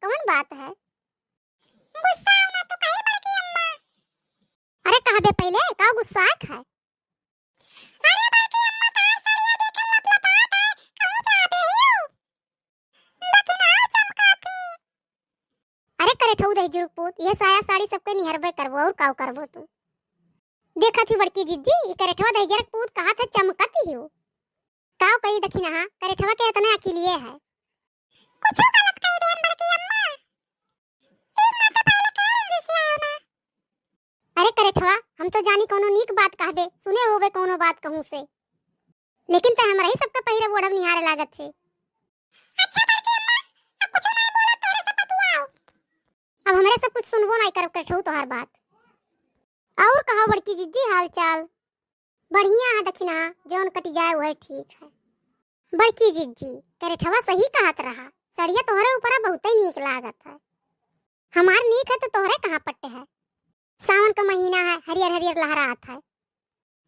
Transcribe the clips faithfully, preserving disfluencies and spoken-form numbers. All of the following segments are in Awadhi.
कौन बात है? गुस्सा ना तो कही बड़की अम्मा। अरे कहबे पहिले, का गुस्सा है? अरे बड़की अम्मा, तार सड़िया देखे लपलपात है, कहूँ जाबे हियो? दखिनहा चमकाती। अरे करेठऊ दहिजरू क पूत, ये साया साड़ी सबके निहरबे करबो, और काउ करबो तू? देखत ही बड़की जिज्जी, ई करेठवा दहिजर क पूत कहत है चमकत ही हो। काउ कही दखिनहा, करेठवा के इतने अकिलिये है। कुछ गलत कही देन बड़की अम्मा। ई ना तो पहिले कह रही से आयो ना। अरे करेठवा, हम तो जानी कौनो नीक बात कहबे, सुने होबे कौनो बात कहूँ से। लेकिन तै हमरे ही सबका पहिरब ओढ़ब निहारे लागत है। अच्छा बड़की अम्मा, अब कुछ नहीं बोलब, तोहरे से बतुआओ। अब हमरे सब कुछ सुनबो नहीं करब करेठऊ तोहार बात। और कहो बड़की जिज्जी हाल चाल? बढ़िया है दखिनहा, जौन कटि जाए वह ठीक है। बड़की जिज्जी, करेठवा सही कहत रहा, सड़िया तोहरे ऊपरा बहुते नीक लागत है। हमार नीक है तो तोहरे कहाँ पट्टे है? सावन का महीना है, हरियर हरियर लहरात है।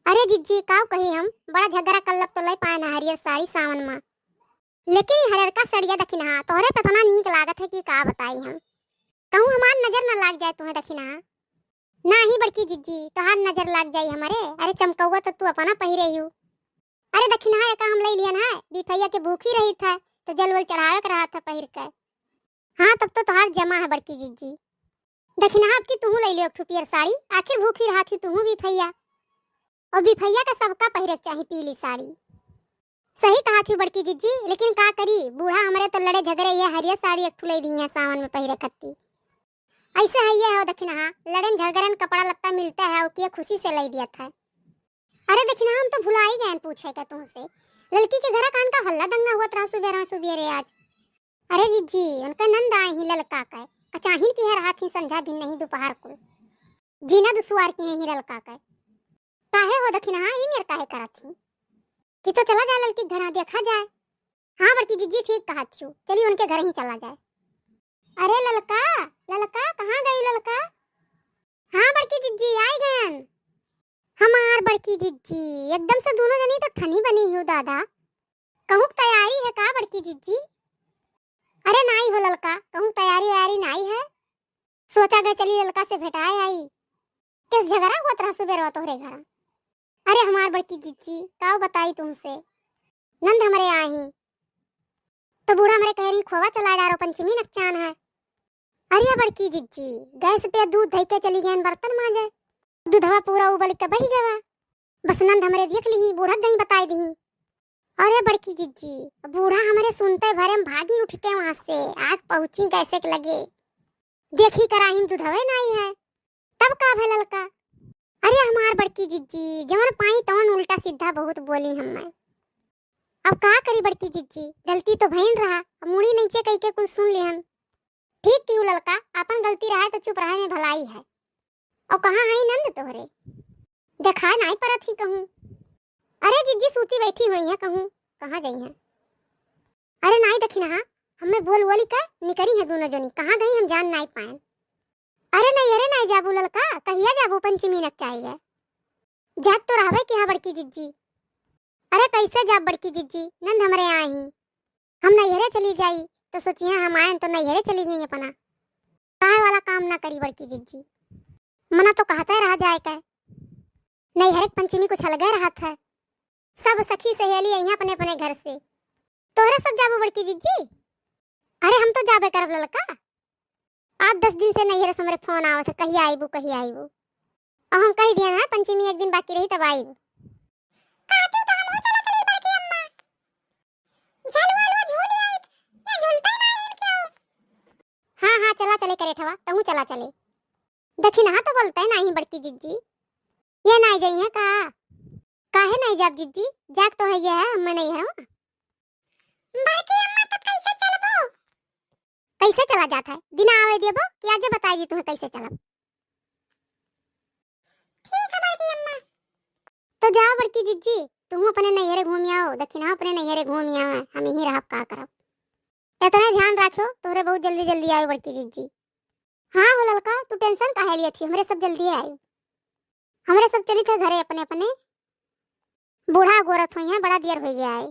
अरे जिज्जी, काउ कही हम, बड़ा झगड़ा कर लब तो लइ पाए ना हरियर साड़ी सावन मा। लेकिन ई हरियरका सड़िया दखिनहा, तोहरे पे इतना नीक लागत है कि का बताई हम। कहूँ हमार नजर न लाग जाए तुहें दखिनहा। नाही बड़की जिज्जी, तोहार नजर लाग जाई हमरे। अरे चमकौआ तो तू अपना पहिरे हियो। अरे दखिनहा एका हम लइ लिहन है, बिफैया के भूखी रहित है, तो जल वल चढ़ावे के रहत है पहिर के। हाँ, तब तो तोहार जमा है बड़की जिज्जी। दखिनहा अब की तुहूँ लइ लियो एक ठो पियर साड़ी, आखिर भूखी रहत ही तुहूँ बिफैया। और बिफैया का सबका पहिरे के चाही पीली साड़ी। सही कहत ही बड़की जिज्जी, लेकिन का करी, बूढ़ा हमरे तो लड़े झगड़े ये हरियर साड़ी एक ठो लइ दिहे हैं सावन में पहिरे खत्ती। ऐसे है ये हो दखिनहा, लड़न झगड़न कपड़ा लत्ता मिलता है, ओकिए खुशी से लइ दियत है। अरे दखिनहा, हम तो भुला ही गए पूछे के तुमसे, ललकी के घरा कान का हल्ला दंगा हुआ रहा सुबेरे सुबेरे आज? अरे जिज्जी, उनका नंद आए ही ललका के, अचाहिन की है रहत ही संझा भी नहीं दोपहर को। जीना दुसुआर की है ही ललका के। काहे हो दखिनहा, ई मेर काहे करत ही? कि तो चला जाए ललकी के घरा, देखा जाए। हाँ बड़की जिज्जी, ठीक कहत हियो, चली उनके घर ही चला जाए। अरे ललका, ललका, कहाँ गई ललका? हाँ बड़की जिज्जी, आई गयन। हमार बड़की जिज्जी, एकदम से दोनों जनी तो ठनी बनी हियो दादा। कहूँ तैयारी है का बड़की जिज्जी? अरे नाई हो ललका, कहूँ तैयारी वैयारी नाई है। सोचा गए चली ललका से भेटाए आई। किस झगड़ा हुआ रहा सुबेरवा तोहरे घर? अरे हमार बड़की जिज्जी, का बताई तुमसे, नंद हमरे आही तो बूढ़ा हमरे कह रही खोवा चला डारो, पंचमी नकचान है। अरे बड़की जिज्जी, गैस पे दूध धई के चली गए बर्तन माजे, दूधवा पूरा उबल के बही गवा। बस नंद हमरे देख ली, बूढ़ा गई बताई दी। अरे बड़की जिज्जी, बूढ़ा हमरे सुनते भरे में भागी उठ के वहां से, आग पहुंची गैसे के लगे। देखी कराही में दूधवे नाई है, तब का भय ललका? अरे हमार बड़की जिज्जी, जवन पाई तवन उल्टा सीधा बहुत बोली हमें। अब का करी बड़की जिज्जी, गलती तो भइन रहा, अब मुड़ी नीचे कई के कुल सुन लिहन। ठीक किहू ललका, आपन गलती रहे तो चुप रहे में भलाई है। और कहाँ है नंद तोहरे? देखाए नाई परत ही कहूँ। अरे जिज्जी सूती बैठी हुई है कहूँ, कहाँ जाई है? अरे नाई दखिनहा, हमें बोल बोली के निकरी है दोनों जनी, कहाँ गई हम जान नाई पाएन। अरे नहीं, अरे नहीं जाबू ललका, कहिया जाबू पंचमी नकचाई है? जात तो रहबे किहा बड़की जिज्जी। अरे कैसे जाब बड़की जिज्जी, नंद हमरे आही। हम नैहरे चली जाई तो सोचिहे हम आयन तो नैहरे चली गई अपना। काहे वाला काम ना करी बड़की जिज्जी। मना तो कहते रह जाए के, नैहरे के पंचमी कुछ अलगे रहत है। सब सखी सहेली अइहें अपने अपने घर से। तोहरे सब जाबो बड़की जिज्जी? अरे हम तो जाबे करब ललका। आठ दस दिन से नैहरे से हमरे फोन आवत है, कहिया आइबू, कहिया आइबू। अब हम कही दिया ना, पंचमी एक दिन बाकी रही तब आइबू। कहती तो हमहू चलत रही बड़की अम्मा। झलुआ अलुआ झूल आइत, ये झूलते ना इन क्यों? हाँ, हाँ, चला चले करेठवा, तहूँ चला चले। दखिनहा तो बोलते नहीं बड़की जिज्जी, ये नहीं जाई है का? काहे नहीं जाब जिज्जी, जात तो है ये है, हमें नहीं है। बड़की अम्मा तो कैसे चलबो? कैसे चला जात है? बिना आवे देबो कि आजे बताई दी तुम्हें कैसे चलब? ठीक है बड़की अम्मा। तो जाओ बड़की जिज्जी, तुम अपने नैहरे घूम आओ, दखिनहा अपने नैहरे घूम आओ, हम यहीं रहब का करब। इतना ध्यान रखो, तोहरे बहुत जल्दी जल्दी आयो बड़की जिज्जी। हाँ हो ललका, तू tension काहे लिया थी, हमरे सब जल्दी आयो। हमरे सब चली थे घरे अपने अपने। बूढ़ा गोरत हुई है, बड़ा देर हो गया है।